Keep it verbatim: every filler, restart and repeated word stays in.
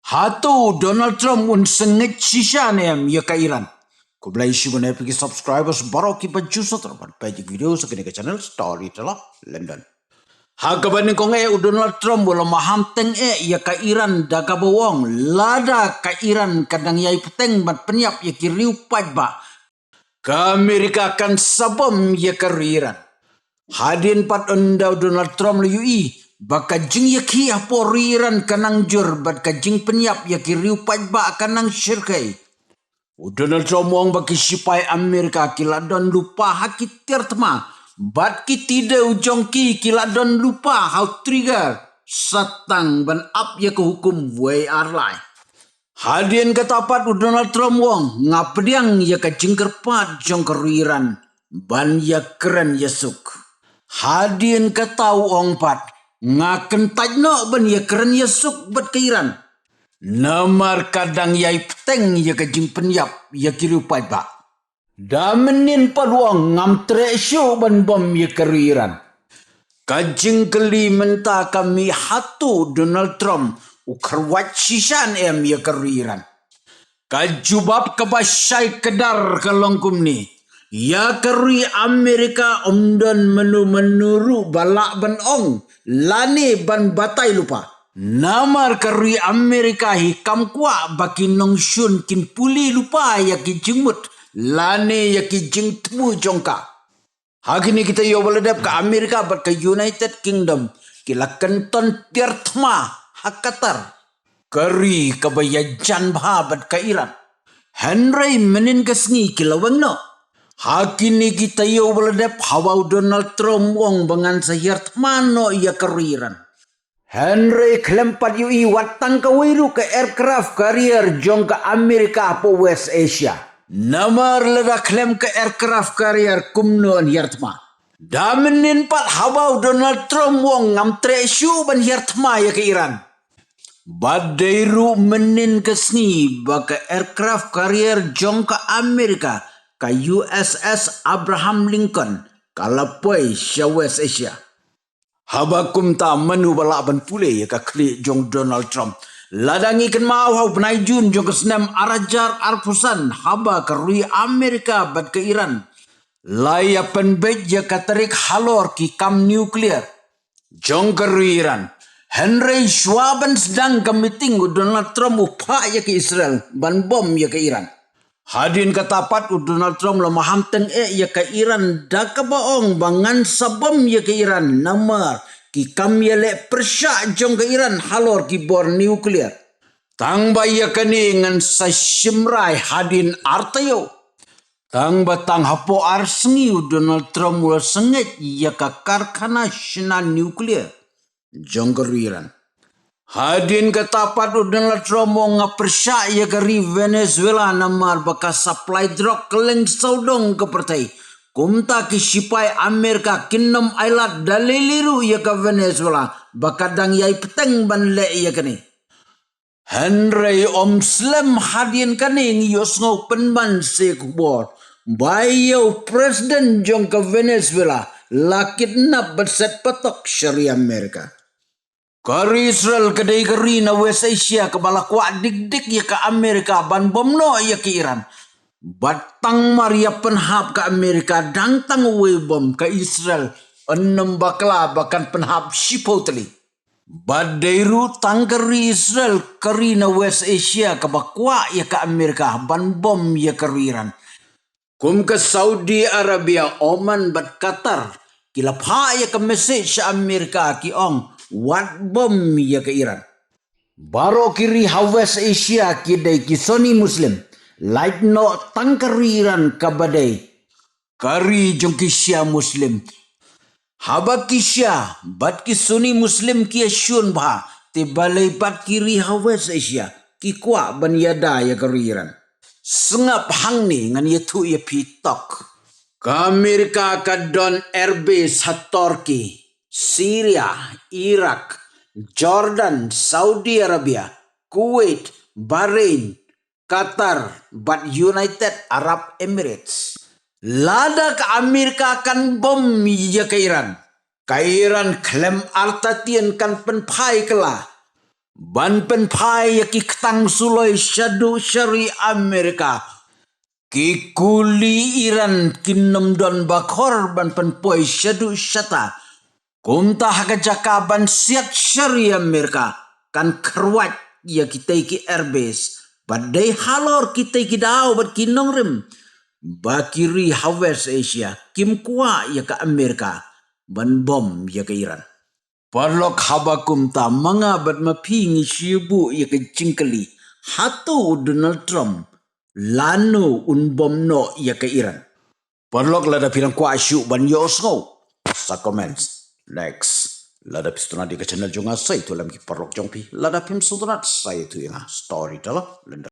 Hato Donald Trump un sngewsih shisha ne em ïa ka Iran? Khublei shibun ïa phi ki subscribers baroh kiba ju sngewthuh ban peit ïa ki video sa kane ka channel Storyteller London. Ha kaba nyngkong eh, u Donald Trump u la maham teng eh ïa ka Iran da kaba u ong, lada ka Iran ka dang ïai bteng ban pynïap ïa ki riew paidbah, ka Amerika kan sa bom ïa ka ri Iran. Hadien pat, ynda u Donald Trump la ïohi ba ka jingïakhih hapoh ri Iran ka nang jur bad ka jingpynïap ïa ki riew paidbah ka nang shyrkhei, u Donald Trump u ong ba ki shipai Amerika ki la don lypa ha ki tiar thma bad ki tidew jong ki ki la don lypa ha u trigger sa tang ban ap ïa ka hukum wei ar lai. Hadien kata pat, u Donald Trump u ong, nga pdiang ïa ka jingkyrpad jong ka ri Iran ban ïakren ïasuk. Hadien kata u ong pat, nga kyntait noh ban ïakren ïasuk bad ka Iran, namar ka dang ïai bteng ïa ka jingpynïap ïa ki riew paidbah. Da mynnin pat u ong, ngam treh shuh ban bom ïa ka ri Iran. Ka jingkylli mynta ka mih, hato Donald Trump u kyrwat shisha ne em ïa ka ri Iran? Ka jubab kaba shai kdar ka long kumne: ïa ka ri Amerika ym don mano mano ruh ba lah ban ong lane ban batai lypa. Namar ka ri Amerika hi kam kwah ba ki nongshun kin pule lypa ïa ki jingmut lane ïa ki jingthmu jong ka. Ha kine ki taïew ba la dep, ka Amerika bad ka United Kingdom ki la kynton tiar thma ha Qatar, ka ri kaba ïajan bha bad ka Iran. Hynrei mynnin ka sngi ki la weng noh. Ha kine ki taïew ba la dep, haba u Donald Trump u ong ba ngan sa hiar thma noh ïa ka ri Iran, hynrei khlem pat ïohi wat tang kawei ruh ka aircraft carrier jong ka Amerika hapoh West Asia. Namar lada khlem ka aircraft carrier, kumno yn hiar thma? Da mynnin pat, haba u Donald Trump u ong, ngam treh shuh ban hiar thma ïa ka Iran, ba dei ruh mynnin ka sngi ba ka aircraft carrier jong ka Amerika, ka U S S Abraham Lincoln, ka la poi sha West Asia. Haba kumta, mano ba lah ban pule ïa ka khlieh jong Donald Trump? Lada ngi kynmaw, ha u bnai Jun jong ka snem ar hajar arphew san, haba ka ri Amerika bad ka Iran la ïa pynbeit ïa ka tarik halor ki kam nuclear jong ka ri Iran. Hynrei shuwa ban sdang ka meeting, u Donald Trump u phah ïa ka Israel ban bom ïa ka Iran. Hadien kata pat, u Donald Trump la maham teng eh ïa ka Iran da kaba ong ba ngan sa bom ïa ka Iran namar ki kam ïaleh pyrshah jong ka Iran halor ki bor nuclear. Tang ba ïa kane ngan sa shim rai hadien ar taïew. Tang ba tang hapoh ar sngi u Donald Trump u la sangeh ïa ka karkhana shna nuclear jong ka ri Iran. Hadien kata pat, u Donald Trump u ong, nga pyrshah ïa ka ri Venezuela namar ba ka supply drug kylleng sawdong ka pyrthei. Kumta ki shipai Amerika kin ym ailad da lei lei ruh ïa ka Venezuela ba ka dang ïai bteng ban leh ïa kane. Hynrei ym slem hadien kane, ngi ïohsngew pynban sha khubor ba ïa u president jong ka Venezuela la kidnap bad set patok sha ri Amerika. Ka ri Israel ka dei ka ri na West Asia kaba la kwah dik dik ïa ka Amerika ban bom noh ïa ka Iran. Bad tang mar ïa pynhap ka Amerika dang tang uwei u bom, ka Israel yn ym bakla ba kan pynhap shiphew tylli. Bad dei ruh tang ka ri Israel ka ri na West Asia kaba kwah ïa ka Amerika ban bom ïa ka ri Iran. Kum ka Saudi Arabia, Oman bad Qatar, ki la phah ïa ka message sha Amerika, ki ong, wat bom ïa ka Iran. Baroh ki ri ha West Asia ki dei ki Sunni Muslim, lait noh tang ka ri Iran kaba dei ka ri jong ki Shia Muslim. Haba ki Shia bad ki Sunni Muslim ki ïashun bha, te balei pat ki ri ha West Asia ki kwah ban ïada ïa ka ri Iran? Sngap hangne, ngan ïathuh ïa phi tok. Ka Amerika ka don airbase ha Turkey, Syria, Iraq, Jordan, Saudi Arabia, Kuwait, Bahrain, Qatar bad United Arab Emirates. Lada ka Amerika kan bom ïa ka Iran, ka Iran khlem artatien kan pynphai kylla ban pynphai ïa ki ktang suloi shaduh sha ri Amerika. Ki kuli Iran kin ym don bakhor ban pynpoi shaduh shata. Kumta ha ka jaka ban siat sha ri Amerika, kan kyrwat ïa kitei ki airbase, bad dei halor kitei ki daw bad ki nongrim ba ki ri ha West Asia kim kwah ïa ka Amerika ban bom ïa ka Iran. Paralok, haba kumta ma nga bad ma phi ngi shu buh ïa ka jingkylli, hato u Donald Trump lano un bom noh ïa ka Iran? Paralok, lada phi dang kwah shuh ban ïohsngew, sa comments. Next, lada phi sngewtynnat ïa ka channel jong nga, sa ïathuh lem ki paralok jong phi. Lada phim sngewtynnat, sa ïathuh ïa nga. Storyteller Lyngdoh.